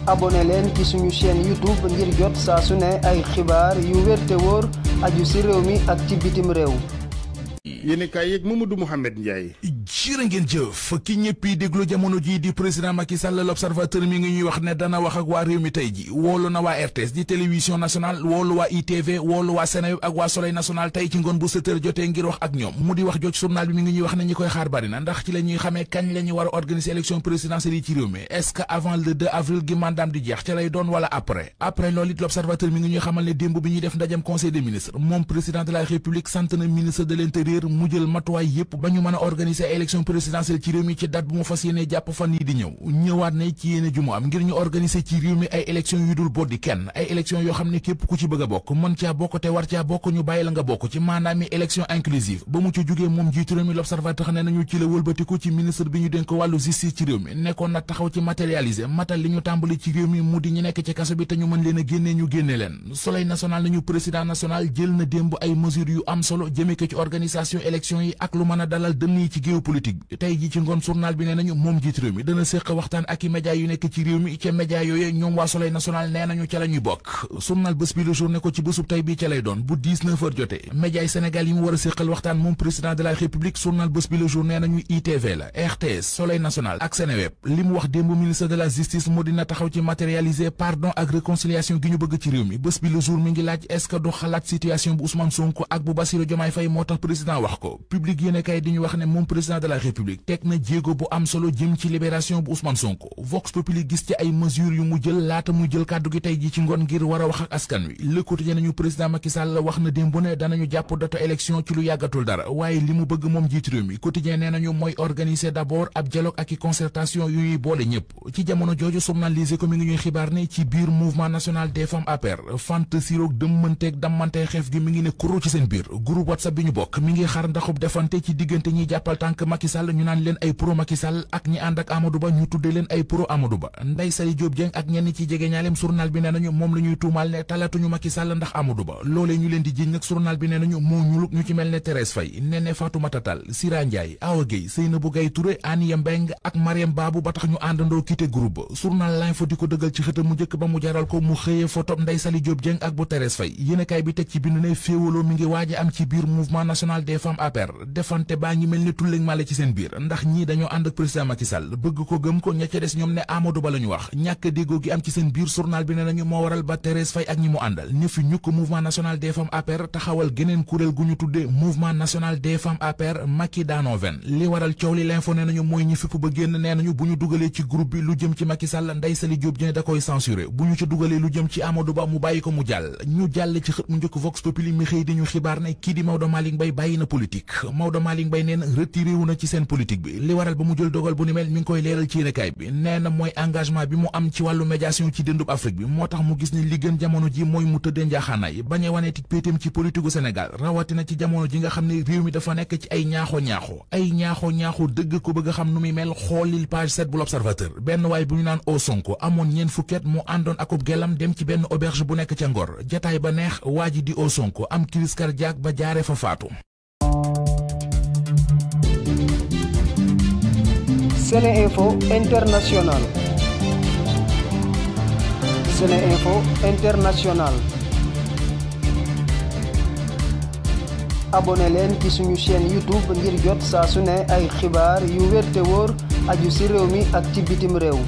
abonné leen ci suñu chaîne YouTube ngir jot saa su ne ay xibaar yu wér te wóor aju ci réew mi ak ci bitim réew. yéen kay yeeg Mamadou Mouhamed Ndiaye. jërë ngeen jëf ki ñëpp yi déglu jamono ji di président Macky Sall l'observateur mi ngi ñuy wax ne dana wax ak waa réew mi tey ji woolu na waa RTS di télévision nationale woolu waa ITV woolu waa Seneweb ak waa Soleil national tey ci ngoon bu 7h jotee ngir wax ak ñoom mu di wax joj journal bi mi ngi ñuy wax ne ñi koy xaar bari na ndax ci la ñuy xamee kañ la ñu war a organiser élection présidentielle yi ci réew mi est-ce que avant le 2 avril gi mandaam di jeex ca lay doon wala après loolu it l'observateur mi ngi ñuy xamal ne démb bi ñuy def ndajam conseil des ministres moom président de la république sant na ministre de l'intérieur mu jël matuwaay yépp ba ñu mën a organiser élection présidentielle ci réew mi ci date bu mu fas yéene jàpp fan yi di ñëwaat na ci yéene ju mu am ngir ñu organiser ci réew mi ay élection yu dul boddi kenn ay élection yoo xam ne képp ku ci bëgg a bokk mën caa bokk te war caa bokk ñu bàyyi la nga bokk ci maanaam mi élection inclusive ba mu ci jógee moom jiitu réew mi l'observateur ne nañu ci la wëlbatiku ci ministre bi ñu dénk ko wàllu justice ci réew mi nekkoon na taxaw ci matérialiser matal li ñu tàmbali ci réew mi mu di ñu nekk ci kaso bi te ñu mën leen a génnee ñu génne leen Soleil national nañu président national jël na démb ay mesures yu am solo jëmee ko ci organisation élection yi ak lu mën a dalal dënn yi ci géopolitique bi tey ji ci ngoon journal bi nee nañu moom jiit réew mi dana séq waxtaan ak i média yu nekk ci réew mi ca média yooyu ñoom waa Soleil national nee nañu ca la ñuy bokk journal bés bi le jour ne ko ci bésub tey bi ca lay doon bu 19h jotee média yi Sénégal yi mu war a séqal waxtaan moom président de la république journal bés bi le jour nee nañu ITV la RTS Soleil national ak Seneweb li mu wax démb ministre de la justice moo dina taxaw ci matérialiser pardon ak réconciliation gi ñu bëgg ci réew mi bés bi le jour mi ngi laaj est-ce que du xalaat situation bu Ousmane Sonko ak bu Bassirou Diomaye Faye moo tax président wax ko public yéene kay di ñu wax ne moom président de la république teg na jéego bu am solo jëm ci libération bu Ousmane Sonko Vox Populi gis ci ay mesures yu mu jël laata muy jël kàddu gi tey ji ci ngoon ngir war a wax ak askan wi Le Quotidien nañu président Macky Sall wax na démb ne danañu jàpp date élection ci lu yàggatul dara waaye li mu bëgg moom jiitu réew mi Quotidien nee nañu mooy organiser d'abord ab dialogue ak i concertation yu ñuy boole ñëpp ci jamono jooju journalisé ko mi ngi ñuy xibaar ne ci biir mouvement national des femmes APR fant siroog dëmmanteeg dammantey xeef gi mi ngi ne kuro ci seen biir groupe WhatsApp bi ñu bokk mi ngi xar ndaxub defante ci diggante ñiy jàppal tànk Macky Sall ñu naan leen ay pro Macky Sall ak ñi ànd ak Amadou Ba ñu tudde leen ay pro Amadou Ba Ndeye Saly Diop Dieng ak ñenn ci jege ñaaleem journal bi nee nañu moom la ñuy tuumaal ne talatuñu Macky Sall ndax Amadou Ba loolee ñu leen di jiñ nag journal bi nee nañu moo ñuluk ñu ci mel ne Thérèse Faye Néné Fatoumata Tall Sira Ndiaye Awa Gueye Seynabou Gaye Touré Aniya Mbeng ak Mariam Babou ba tax ñu àndandoo quitté groupe ba journal L'Info di ko dëggal ci xëtam mu njëkk ba mu jaral ko mu xëyee photo Ndeye Saly Diop Dieng ak bu Thérèse Faye yéenekaay bi teg ci bind ne féewaloo mi ngi waaj a am ci biir mouvement national des femmes APR defante baa ngi mel ne tulleeg male ci seen biir ndax ñii dañoo ànd ak président Macky Sall bëgg ko gëm ko ña ca des ñoom ne Amadou Ba la ñu wax ñàkk déggoo gi am ci seen biir journal bi ne nañu moo waral ba Thérèse Faye ak ñi mu àndal ñi fi ñukk mouvement national des femmes APR taxawal geneen kuréel gu ñu tudde mouvement national des femmes APR Macky daanoo ven li waral coow li L'Info ne nañu mooy ñi fipp ba génn nee nañu bu ñu dugalee ci groupe bi lu jëm ci Macky Sall Ndeye Saly Diop Dieng da koy censuré bu ñu ci dugalee lu jëm ci Amadou Ba mu bàyyi ko mu jàll ñu jàll ci xët mu njëkk Vox Populi mi xëy di ñu xibaar ne kii di Maodo Malick Mbaye bàyyi na politique Maodo Malick Mbaye nee na retiré wu na ci seen politique bi li waral ba mu jël dogal bu ni mel mi ngi koy leeral ci yéenekaay bi nee na mooy engagement bi mu am ci wàllu médiation ci dëndub Afrique bi moo tax mu gis ne li gën jamono ji mooy mu tëddee njaaxaanaay bañ a wane tik péetam ci politique gu Sénégal rawatina ci jamono ji nga xam ne réew mi dafa nekk ci ay ñaaxo dëgg ko bëgg a xam nu muy mel xoolil page 7 bu l'Observateur benn waay bu ñu naan o Sonko amoon ñeen fukket mu àndoon akub gelam dem ci benn auberge bu nekk ca Ngor jataay ba neex waa ji di o Sonko am crise cardiaque ba jaare fa faatu. SeneInfo International. SeneInfo International. abonné leen ci suñu chaîne YouTube ngir jot saa su ne ay xibaar yu wér te wóor aju ci réew mi ak ci bitim réew.